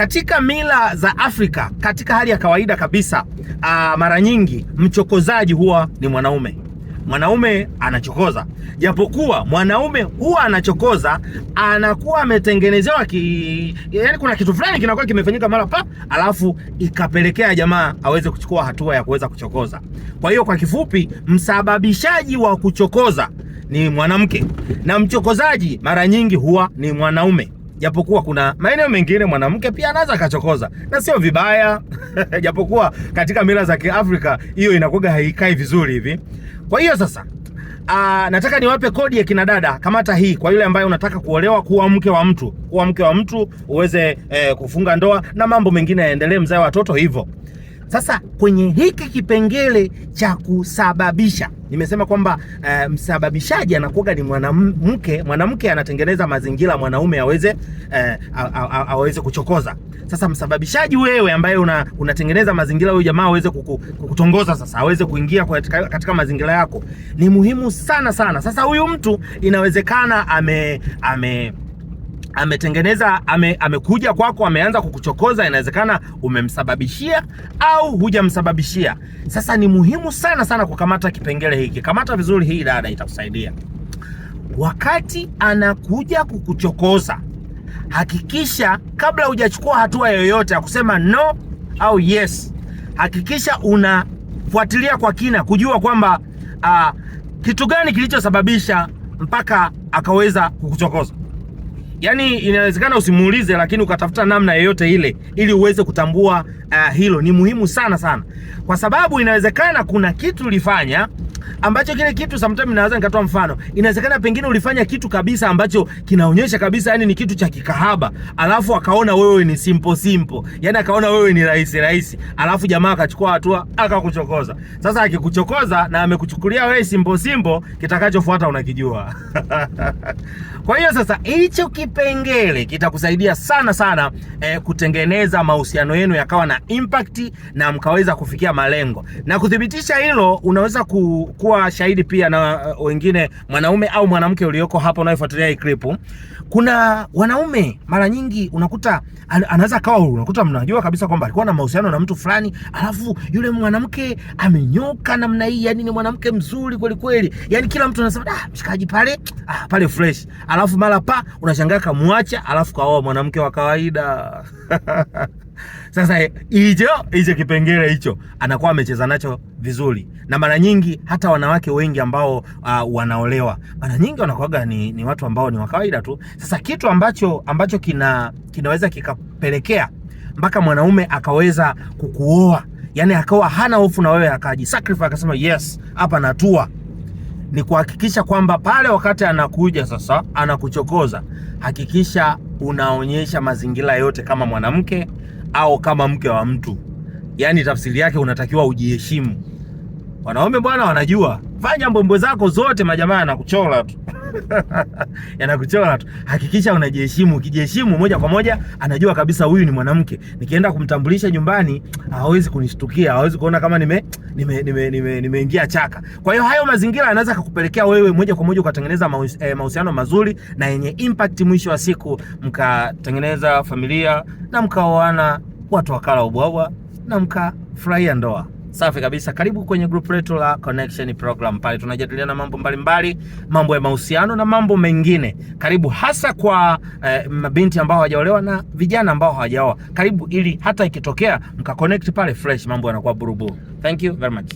Katika mila za Afrika, katika hali ya kawaida kabisa, mara nyingi mchokozaji huwa ni mwanaume. Mwanaume anachokoza, japokuwa mwanaume huwa anachokoza, anakuwa ametengenezewa yani kuna kitu fulani kinakuwa kimefanyika mara pa, alafu ikapelekea jamaa aweze kuchukua hatua ya kuweza kuchokoza. Kwa hiyo kwa kifupi, msababishaji wa kuchokoza ni mwanamke na mchokozaji mara nyingi huwa ni mwanaume, japokuwa kuna maeneo mengine mwanamke pia anaweza akachokoza na sio vibaya japokuwa katika mila za Kiafrika hiyo inakuwa haikai vizuri hivi. Kwa hiyo sasa nataka niwape kodi ya kina dada, kamata hii kwa yule ambaye unataka kuolewa, kuwa mke wa mtu, kuwa mke wa mtu uweze kufunga ndoa na mambo mengine yaendelee, mzae watoto hivyo. Sasa kwenye hiki kipengele cha kusababisha nimesema kwamba msababishaji anakuwa ni mwanamke. Mwanamke anatengeneza mazingira mwanaume aweze aweze kuchokoza. Sasa msababishaji wewe ambaye unatengeneza mazingira huyu jamaa aweze kukutongoza, sasa aweze kuingia katika mazingira yako ni muhimu sana sana. Sasa huyu mtu inawezekana ame ametengeneza amekuja kwako, ameanza kukuchokoza. Inawezekana umemsababishia au hujamsababishia. Sasa ni muhimu sana sana kukamata kipengele hiki. Kamata vizuri hii dada, itakusaidia. Wakati anakuja kukuchokoza, hakikisha kabla hujachukua hatua yoyote ya kusema no au yes, hakikisha unafuatilia kwa kina kujua kwamba kitu gani kilichosababisha mpaka akaweza kukuchokoza. Yaani inawezekana usimuulize, lakini ukatafuta namna yoyote ile ili uweze kutambua hilo ni muhimu sana sana, kwa sababu inawezekana kuna kitu ulifanya ambacho kile kitu sometimes, naweza nikatoa mfano, inawezekana pengine ulifanya kitu kabisa ambacho kinaonyesha kabisa yani ni kitu cha kikahaba, alafu akaona wewe ni simple simple, yani akaona wewe ni rahisi rahisi, alafu jamaa akachukua hatua akakuchokoza. Sasa akikuchokoza na amekuchukulia wewe simple simple, kitakachofuata unakijua. Kwa hiyo sasa hicho kipengele kitakusaidia sana sana kutengeneza mahusiano yenu yakawa na impact na mkaweza kufikia malengo. Na kuthibitisha hilo, unaweza kuwa shahidi pia na wengine, mwanaume au mwanamke ulioko hapa unayefuatilia hii clip. Kuna wanaume mara nyingi unakuta anaweza kawa, unakuta mnajua kabisa kwamba alikuwa na mahusiano na mtu fulani, alafu yule mwanamke amenyoka namna hii, yani ni mwanamke mzuri kweli kweli, yani kila mtu anasema ah, mshikaji pale, ah, pale fresh, alafu mara pa unashangaa kamwacha, alafu kaoa mwanamke wa kawaida. Sasa hicho kipengele hicho anakuwa amecheza nacho vizuri, na mara nyingi hata wanawake wengi ambao wanaolewa mara nyingi wanakuwaga ni watu ambao ni wa kawaida tu. Sasa kitu ambacho kinaweza kikapelekea mpaka mwanaume akaweza kukuoa, yani akawa hana hofu na wewe, akajisacrifice akasema yes, hapa natua, ni kuhakikisha kwamba pale wakati anakuja sasa anakuchokoza, hakikisha unaonyesha mazingira yote kama mwanamke au kama mke wa mtu. Yaani tafsiri yake unatakiwa ujiheshimu. Wanaume bwana wanajua, fanya mbwembwe zako zote, majamaa yanakuchora tu yanakuchora tu. Hakikisha unajiheshimu. Ukijiheshimu moja kwa moja anajua kabisa huyu ni mwanamke, nikienda kumtambulisha nyumbani hawezi kunishtukia, hawezi kuona kama nimeingia nime chaka. Kwa hiyo hayo mazingira yanaweza kukupelekea wewe moja kwa moja ukatengeneza mahusiano mazuri na yenye impact. Mwisho wa siku mkatengeneza familia na mkaoana, watu wakala ubwabwa na mkafurahia ndoa. Safi kabisa. Karibu kwenye group letu la Connection Program. Pale tunajadiliana mambo mbalimbali, mambo ya mahusiano na mambo mengine. Karibu hasa kwa mabinti ambao hawajaolewa na vijana ambao hawajaoa. Karibu ili hata ikitokea mkaconnect pale fresh, mambo yanakuwa buruburu. Thank you very much.